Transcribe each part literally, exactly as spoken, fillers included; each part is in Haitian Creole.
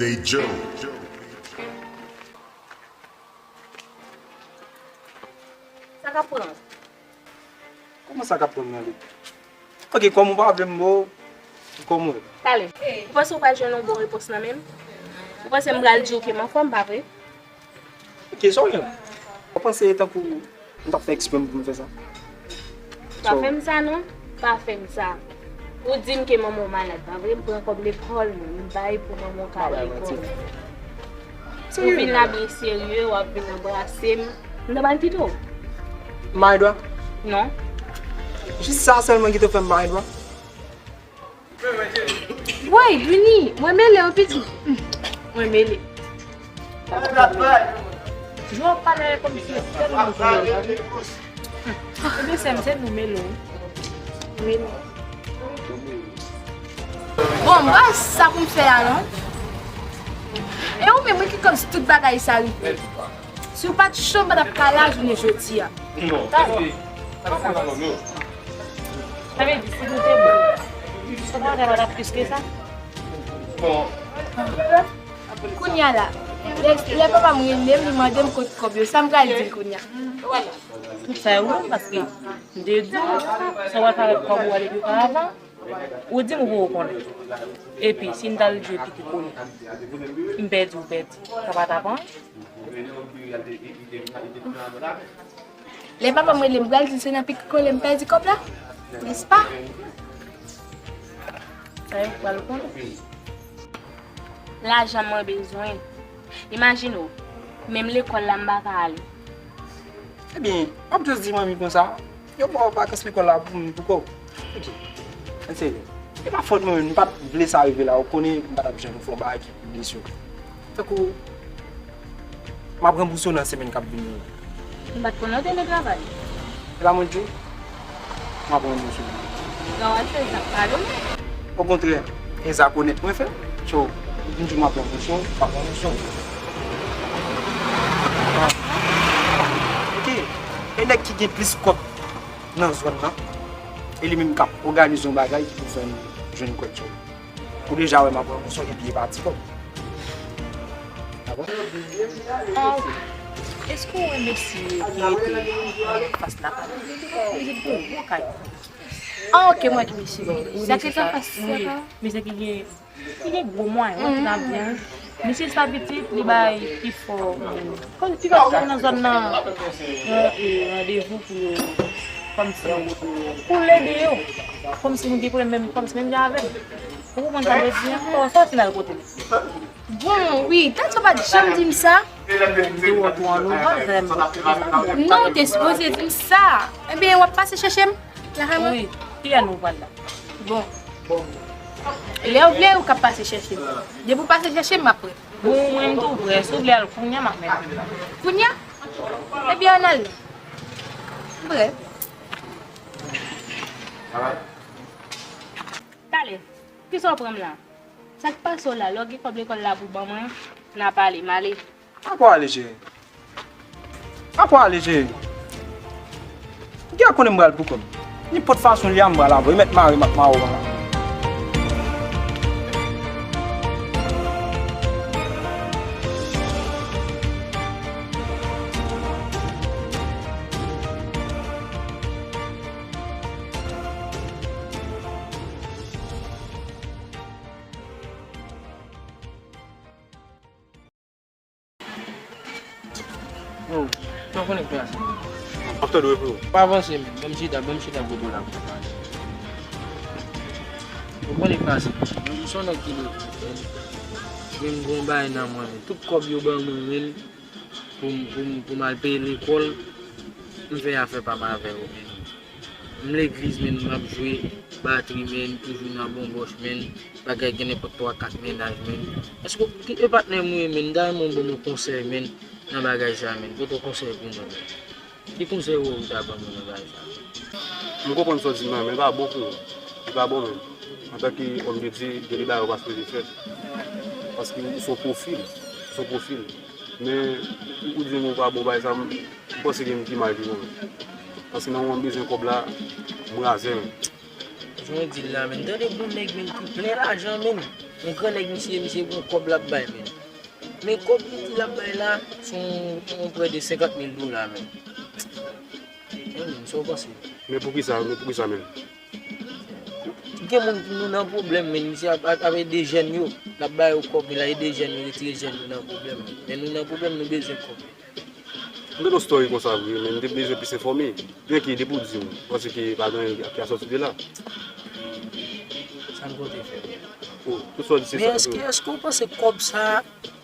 Hey Joe. Sa k ap pran? Kòman sa k ap pran nan li? Ok, kòm ou pa vle m ba w, kòm ou. Talè. Ou panse ou pral jwenn yon bon repons nan men m? Ou panse m pral di w ke m anfòm, pa vre? Ok, sa w gen? Ou panse e tankou m t ap fè eksprè m pou m fè sa? Pa fè m sa non, pa fè m sa. Ou di m ke manman w malad, pa vre? M pran kòb lekòl mwen, m bay pou manman w ka al lekòl. Ou vin la byen serye, w ap vin anbrase m. M ta pral kite w. Maydwa? Non. Jis sa sèlman ki te fè m maydwa? Woy, Dwini, mwen mele wi pitit. Mwen mele. Jwe w ap pale kòmsi se sèl mwen ki mele. Ebyen sè m, se nou mele wi. Mele. Bon, m pa sa pou m fè a non. E ou menm wi ki koz tout bagay sa rive. Si w pa t cho, m pa t ap ka la jounen jodi a. Sa vle di, si nou te bon, sa pa t ap plis ke sa? Kounye a la, lè, lè papa m rele m, li mande m kot kòb yo, sa m pral di l kounye a? Tout sa yo bon, paske m te di w, sa w al fè avèk kòb ou a depi oparavan. Ou di m ou poko konnen. Epi, si n t al jwe piti kole, m pèdi, ou pèdi, sa pa t ap anyen. Lè papa m rele m, m pral di l se nan piti kole m pèdi kòb la, nèspa? Sa yo pral konnen. Lajan mwen bezwen. Imajine w, menm lekòl la m pa ka ale. Ebyen, w ap jis di manmi konsa, yo ba w vakans lekòl la pou, pou kò w. Ok. Ann serye. E pa fòt mwen menm, m pa t vle sa rive la, ou konnen m pa t ap janm fè yon bagay ki pou blese w. Tankou, m ap ranbouse w nan semèn k ap vini yo. M pa t konnen w te nan travay. E pa mwen di w, m ap ranbouse w. Nan w al fè zak pa yo. Okontrè, e zak onèt mwen fè. So, m di w m ap ranbouse w, m ap ranbouse w. Ok. E nèg ki gen plis kòb nan zòn nan, e li menm k ap òganize yon bagay ki pou fè n jwenn kòb sa yo. Ou deja wè m ap ranbouse w epi e pa ti kòb. Dakò? Ah, èske w wè mesye ki rete anfas la pa nou? Li gen gwo kay. Ah, ok, m wè ki mesye. Sa ki anfas la pa? Mesye ki gen, ki gen gwo mwayen, wè, ki nan byen. Mesye sa pitit, li bay pi fò. Kòm pi fò nan zòn nan, yon, e, randevou pou yo, kòmsi, pou l ede yo. Kòmsi nou gen pwoblèm menm, kòmsi menm jan avè m. Ou konprann sa m vle di an? Bon, sòti n al kote l. Bon, wi, dat ou pa t janm di m sa. M te wè w tou an novanm, frè m. Non, ou te sipoze di m sa. Ebyen, w ap pase chèche m lakay mwen? Wi, kilè nou pral la? Bon. Lè w vle, ou ka pase chèche m. Depi w pase chèche m, m ap prè. Bon, mwen, m tou prè. Si w vle al kounya, m ap mennen w. Kounya? Ebyen, ann al non. M prè. Talè, kisa w pran m la? Sa k pase w la? Lè w gen kòb lekòl la pou ban mwen, n a pale. M ale. Apa w ale, cheri? Apa w ale, cheri? Ou gen konnen m pral pou kòm. Nenpòt fason li a, m pral avè w. E mèt mare, m ap mare w la. Yo, sa w konnen k pase? M ap tande w, bro. Pa avanse, men. Ban m chita, ban m chita kote w la. Ou konnen k pase? Mwen, m se yon nèg ki leve, men. Men m gon bagay nan mwen, men. Tout kòb yo ban mwen, men. Pou m, pou m, pou m al peye lekòl, m fè afè pa m avè yo, men. M legliz, men, m ap jwe batri, men, toujou nan bon bòch, men, bagay gen nenpòt twa, kat mennaj, men. Èske w, e patnè m ou ye, men, dayè mwen ban mwen konsèy, men, nan bagay sa, men, pote konsèy pou mwen, men. Ki konsèy ou ta ban mwen nan bagay sa? M konprann sa w di m la, men li pa bon pou ou. Li pa bon menm. Antanke òm de Dye, gen de bagay ou pa sipoze fè. Paske ou se yon pwofil. Ou se yon pwofil. Men, ou, ou di m ou pa bon bagay sa, m, m panse gen moun ki mal ki bon menm. Paske nan moman m bezwen kòb la, m razè menm. Jan w di l la, menm. Tande bon nèg, menm, ki plen lajan, menm. Yon gran nèg misye, misye gon kòb l ap bay, men. Men kòb li di l ap bay la, se yon, yon prè de senkant mil dola, men. Men, men, sa w panse? Men poukisa, men poukisa menm? Gen moun ki nou nan pwoblèm, men misye ap, ap, ap ede jèn yo. L ap ba yo kòb, men l ap ede jèn yo, retire jèn yo nan pwoblèm. Men nou nan pwoblèm, nou bezwen kòb. M te nan story konsa vre, men m te bezwen plis enfòme. Byenke depi w di m, m panse ke pa gen anyen ki a sòti de la. Sa m konte fè? Oh, tout sa w di se sa. Men èske, èske w panse kòb sa a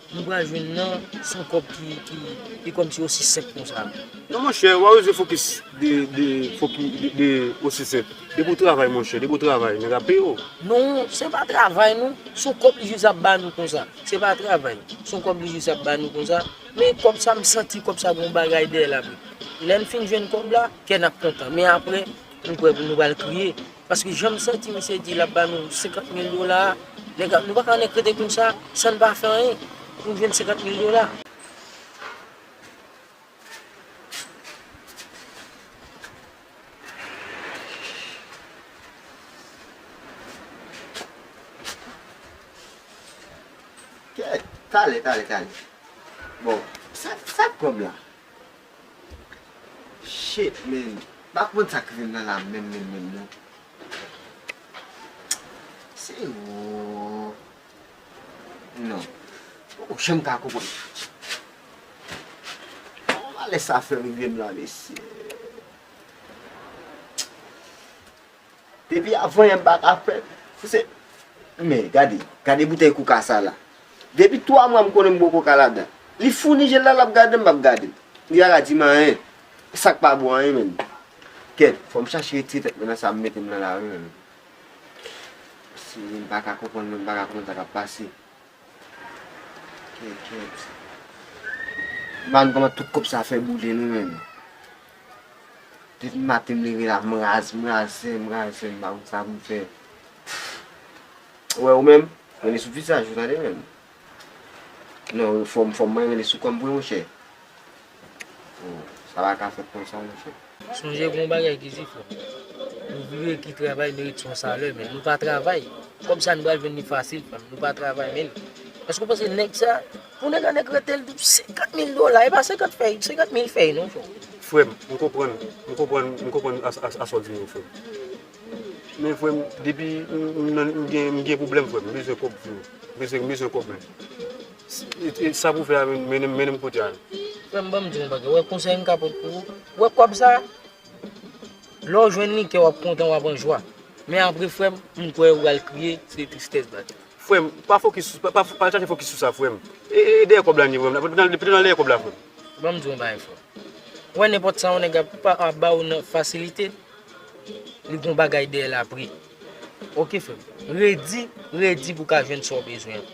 nou pral jwenn nan, se yon kòb ki, ki, ki kòmsi osi senp konsa? Non, monchè, w a bezwen fokis de, de, foki-, de, de osi senp. Depi w travay, monchè, depi w travay, nèg ap peye w. Non, se pa travay, non. Se yon kòb li jis ap ba nou konsa. Se pa travay. Se yon kòb li jis ap ba nou konsa. Men kòb sa, m santi kòb sa gon bagay dèyè l ap ret. Lè n fin jwenn kòb la, kè n ap kontan. Men apre, m kwè nou pral kriye. Paske jan m santi misye di l ap ba nou senkant mil dola a, nèg ap, nou pa ka annik rete konsa, san n pa fè anyen, pou n jwenn senkant mil dola. Kèt, talè, talè, talè. Bon, sa, sa kòb la? Shit, man. Pa konn sa k vin nan la menm, menm, menm, non. Se ou. Non. Ou janm ka konprann. Kòman malè sa fè rive m la, mesye? Depi avan yè m pa ka fè. Se, men, gade, gade boutèy koka sa la. Depi twa mwa m konnen m bwè koka ladan. Li founi je l la, l ap gade m, m ap gade l. Li pa ka di m anyen. Sa k pa bon anyen, menm. Kèt, fò m chache retire tèt mwen nan sa m mete m nan la, wi, menm. Si m pa ka konprann, m pa ka konprann sa k ap pase. Kèt, kèt. M pa konn kòman tout kòb sa fè boule nou menm. Depi maten m leve la, m raze, m raze, m raze, m pa konn sa pou m fè. Ou wè ou menm, rele sou vizaj ou tande menm. Non, fò m, fò m mwen rele sou kò m vre monchè. Oh, sa pa ka fèt konsa, monchè. Sonje gon bagay ki di, frè m. Nou vle ki travay merite son salè, men nou pa travay. Kòb sa nou pral jwenn li fasil, frè m. Nou pa travay, men. Èske w panse nèg sa, pou nèg an nèg rete l senkant mil dola, e pa senkant fèy, senkant mil fèy, non, frè m. Frè m, m konprann, m konprann, m konprann a, a, a sa w di yo, frè m. Men, frè m, depi m, m, m gen, m gen pwoblèm, frè m, m bezwen kòb, frè m. M bezwen, m bezwen kòb, men. E, e sa pou fè a, mennen m, mennen m kote a. Frè m, ban m di w yon bagay. Wè konsèy m ka pot pou ou. Wè kòb sa, lè w jwenn li, kè w ap kontan, w ap an jwa. Men apre, frè m, m kwè ou pral kriye, se tristès, baz. Frè m, pa fokis, pa, pa, pa chache fokis sou sa, frè m. E, e, e dèyè kòb la, ni frè m. Depi nan, depi nan dèyè kòb la, frè m. Ban m di w yon bagay, frè m. Wè nenpòt sa yon nèg ap, ap ba ou nan fasilite, li gon bagay dèyè l apre. Oke, frè m. Redi, redi pou w ka jwenn sa w bezwen an.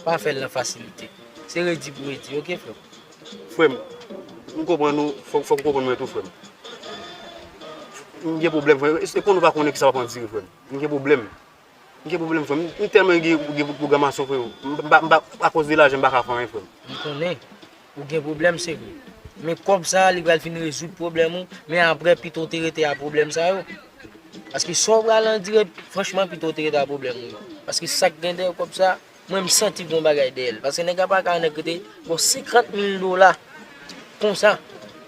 Pa fè l nan fasilite. Se redi pou redi, oke, frè m. Frè m, m konprann ou, fòk, fòk ou konprann mwen tou, frè m. M gen pwoblèm, frè m. E, e konn ou pa konnen kisa w ap andire, frè m. M gen pwoblèm. M gen pwoblèm, frè m. M tèlman gen, gen pwogramasyon, frè m. M pa, m pa, akoz de lajan, m pa ka fè anyen, frè m. M konnen. Ou gen pwoblèm, se vre. Men kòb sa a, li pral fin rezoud pwoblèm ou. Men apre, pito w te rete a pwoblèm sa yo. Paske sa w pral andire, franchman, pito w te rete a pwoblèm ou yo. Paske sa k gen dèyè kòb sa, mwen, m santi gon bagay dèyè l. Paske nèg la pa ka annik rete, bon, senkant mil dola. Konsa.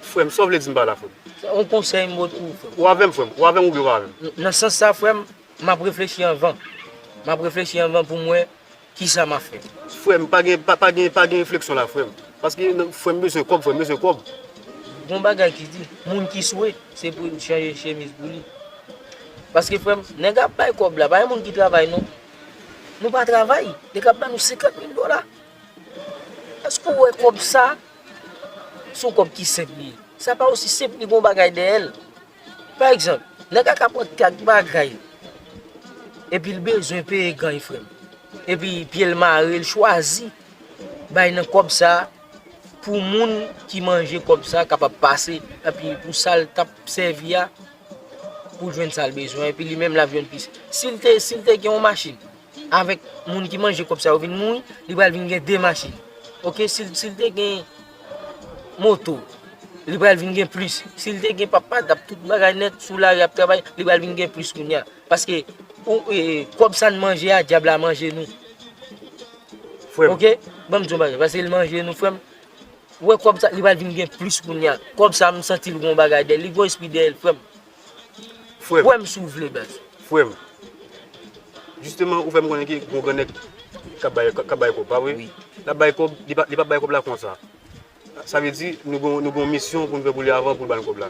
Frè m, sa w vle di m pa la, frè m? Se yon konsèy m pot pou ou, frè m. Ou avè m, frè m? Ou avè m oubyen ou pa avè m? N-, nan sans sa, frè m, m ap reflechi anvan. M ap reflechi anvan pou m wè kisa m ap fè. Frè m, pa gen, pa, pa gen, pa gen refleksyon la, frè m. Paske, frè m, bezwen kòb, frè m, bezwen kòb. Gon bagay ki di, moun ki swe, se pou l chanje chemiz pou li. Paske, frè m, nèg ap bay kòb la, pa gen moun ki travay, non. Nou pa travay, nèg ap ba nou senkant mil dola. Èske w wè kòb sa, se yon kòb ki senp li ye? Sa pa osi senp, li gon bagay dèyè l. Pa egzanp, nèg la ka pran kat bagay, epi l bezwen peye ganny, frè m. Epi pye l mare, l chwazi bay nan kòb sa a pou moun ki manje kòb sa a kapab pase, epi pou sa l t ap sèvi a, pou l jwenn sa l bezwen, epi li menm l ap jwenn plis. Si l te, si l te gen yon machin, avèk moun ki manje kòb sa yo vin mouri, li pral vin gen de machin. Oke, si l, si l te gen moto, li pral vin gen plis. Si l te gen papa, t ap tout bagay nèt, sou lari ap travay, li pral vin gen plis kounye a. Paske, ou, e, kòb sa n manje a, dyab la manje nou. Frè m. Oke? Ban m di yon bagay, paske l manje nou, frè m. Ou wè kòb sa, li pral vin gen plis kounye a. Kòb sa, m santi l gon bagay dèyè l, li gon espri dèyè l, frè m. Frè m. Kwè m si w vle, baz. Frè m. Jisteman, ou fè m konnen ke gon grannèg k ap bay, k ap bay kòb, pa vre? Wi. L ap bay kòb, li pa, li p ap bay kòb la konsa. Sa vle di, nou gon, nou gon misyon pou n fè pou li avan pou l ba n kòb la.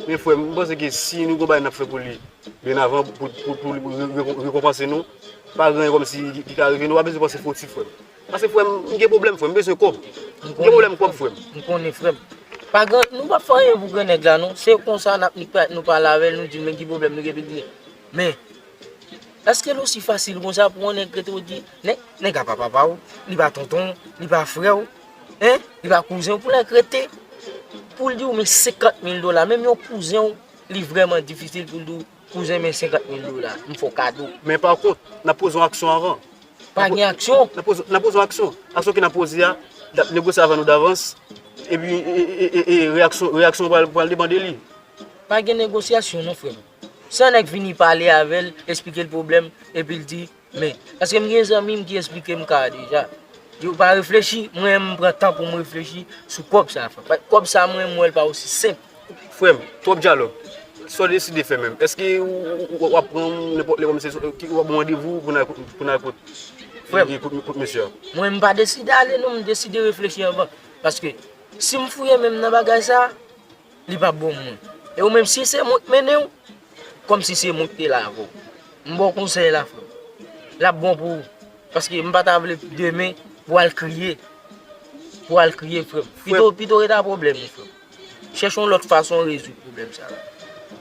Men frè m, m panse ke si nou gon bagay n ap fè pou li byen avan, pou, pou, pou li re-, re-, rekonpanse nou, pa gen anyen kòmsi ki, ki ka rive nou, pa bezwen panse fottif, frè m. Paske, frè m, m gen pwoblèm, frè m, m bezwen kòb. M gen pwoblèm kòb, frè m. M konnen, frè m. Pa gen, nou p ap fè anyen pou grannèg la, non. Se konsa n ap, nou pa, nou pale avè l, nou di l, men ki pwoblèm nou gen, epi l di, men, èske l osi fasil konsa pou yon nèg rete w di, nèg, nèg a pa papa w, li pa tonton w, li pa frè w, en, li pa kouzen w, pou nèg rete, pou l di w, men senkant mil dola, menm yon kouzen w, li vrèman difisil pou l di w, kouzen, men senkant mil dola, m fè w kado. Men pa kont, n ap poze yon aksyon avan. Pa gen aksyon. N ap poze, n ap poze yon aksyon. Aksyon ke n ap poze a, n ap negosye avè nou davans, epi, e, e, e, e, reyaksyon, reyaksyon pral, pral depann de li. Pa gen negosyasyon non, frè m. Se yon nèg vini pale avè l, eksplike l pwoblèm, epi l di, men, paske m gen zanmi m ki eksplike m ka a deja. Yo pa reflechi, mwen m pran tan pou m reflechi sou kòb sa, frè m. Kòb sa, mwen, m wè l pa osi senp. Frè m, twòp dyalòg. Sa w deside fè menm? Èske w, w, w, w ap pran m nenpòt lè kòmsi w ap ban m randevou pou n al, pou n al kot, frè m, kot, kot mesye a? Mwen, m pa deside ale non, m deside reflechi anvan. Paske si m fouye men m nan bagay sa, li p ap bon pou mwen. E ou menm, si se mwen k mennen w, kòmsi se mwen k te la avè w. M ba w konsèy la, frè m. L ap bon pou ou. Paske m pa ta vle demen pou w al kriye. Pou w al kriye, frè m. Pito, pito rete a pwoblèm ou, frè m. Chèche yon lòt fason rezoud pwoblèm sa a.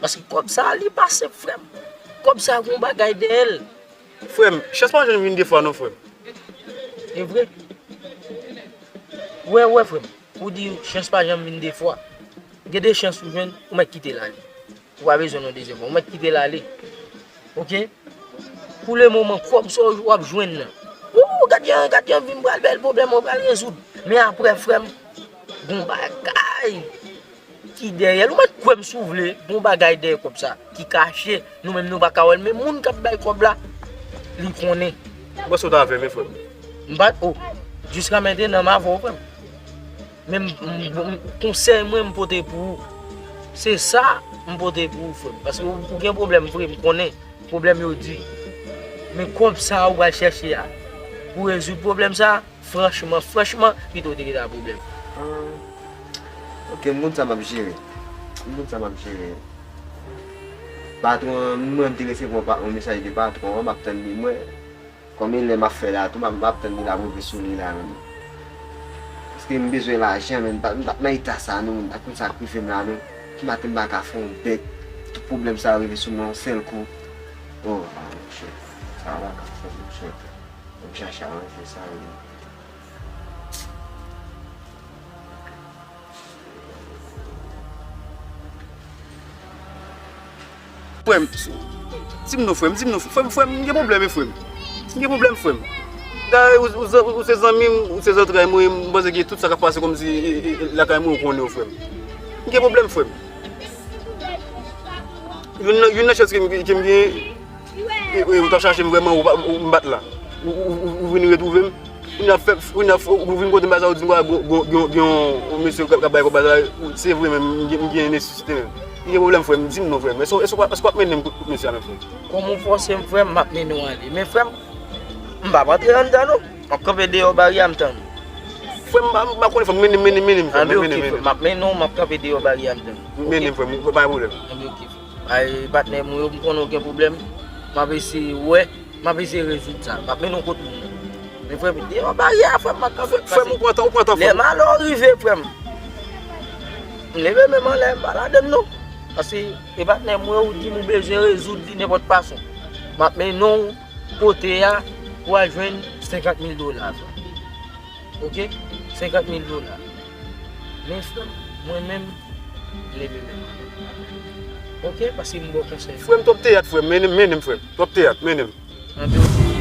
Paske kòb sa a, li pa senp, frè m. Kòb sa a, gon bagay dèyè l. Frè m, chans pa janm vin de fwa non, frè m. E vre. Wè, wè, frè m. Ou di chans pa janm vin de fwa. Gen de chans ou jwenn, ou mèt kite l ale. Ou pa bezwen yon dezyèm fwa. Ou mèt kite l ale. Oke? Pou le moman, kòb sa w ap jwenn nan. Ou, gad jan, gad jan vi m pral bèl, pwoblèm ou pral rezoud. Men aprè, frè m, gon bagay ki dèyè l. Ou mèt kwè m si w vle, gon bagay dèyè kòb sa, ki kache. Nou menm nou pa ka wè l, men moun k ap bay kòb la, li konnen. Mwen sot avè m, frè m. M pa t, o, jiska mentenan m avè w, frè m. Men m, m, m, konsèy mwen m pote pou ou. Se sa m pote pou ou, frè m. Paske ou, ou gen pwoblèm vre, m konnen. Pwoblèm yo di. Men kòb sa a ou pral chèche a, pou rezoud pwoblèm sa a, franchman, franchman, pito w te rete a pwoblèm. Ah. Ok, m konn sa m ap jere. M konn sa m ap jere. Patwon an, mwen m te resevwa yon pa-, yon mesaj de patwon an, m ap tann li, mwen. Konbyen lè m ap fè la tou, m ap, m ap tann li la, m rive sou li la, menm. Paske m bezwen lajan, men m pa, m pa t nan eta sa, non, ak tout sa k rive m la, non. Ki maten m pa ka fè yon bèk, tout pwoblèm sa yo rive sou mwen yon sèl kou. Oh, ah, monchè, sa pa ka fèt, monchè. Fò m chache aranje sa, wi. Frè m, di m non, frè m, di m non, frè m, frè m, m gen pwoblèm, wi, frè m. M gen pwoblèm, frè m. Dayè, ou, ou, ou se zanmi m, ou se zantray mwen, m panse ke tout sa k ap pase kòmsi, e, e, e, lakay mwen, ou konnen yo, frè m. M gen pwoblèm, frè m. Youn nan, youn nan chans ke m, ke m gen, e, e, ou t ap chache m vrèman, ou pa, ou, m pa t la. Ou, ou, ou, ou vin retwouve m. Kounye a fè, kounye a fè, ou vin kote m, bagay sa, ou di m, gen, gen, gen, gen yon mesye k ap, k ap bay kòb, bagay sa, ou, se vre, men m gen, m gen nesesite, men. M gen pwoblèm, frè m, di m non, frè m. Èske, èske, èske w ap mennen m kot, kot mesye a, menm, frè m? Kòm ou fòse m, frè m, m ap mennen w ale. Men, frè m, m p ap antre anndan, non. M ap kanpe deyò baryè a, m tann ou. Frè m, m pa, m pa konnen, frè m, mennen m, mennen m, mennen m, frè m, mennen m, mennen m. Anben, oke, frè m, m ap mennen w, m ap kanpe deyò baryè a, m tann ou. Oke? Mennen m, frè m, pa gen pwoblèm. Anben, oke, frè m. Ay, patnè m, ou, m konnen w gen pwoblèm. M ap eseye wè, m ap eseye rezoud sa. M ap mennen w kot moun nan. Men frè m, deyò baryè a, frè m, m ap kanpe. Frè m, ou pran tan, ou pran tan, frè m. Lè malè w rive, frè m, m leve men m anlè, m pa ladann non. Paske e patnè m, ou di m ou bezwen rezoud li nenpòt fason. M ap mennen w kote a pou w al jwenn senkant mil dola, frè m. Oke? Senkant mil dola. Men frè m, mwen menm, m leve men m. Oke? Paske m ba w konsèy. Frè m, twòp teyat, frè m. Mennen m, mennen m, frè m. Twòp teyat, mennen m. Anben, oke.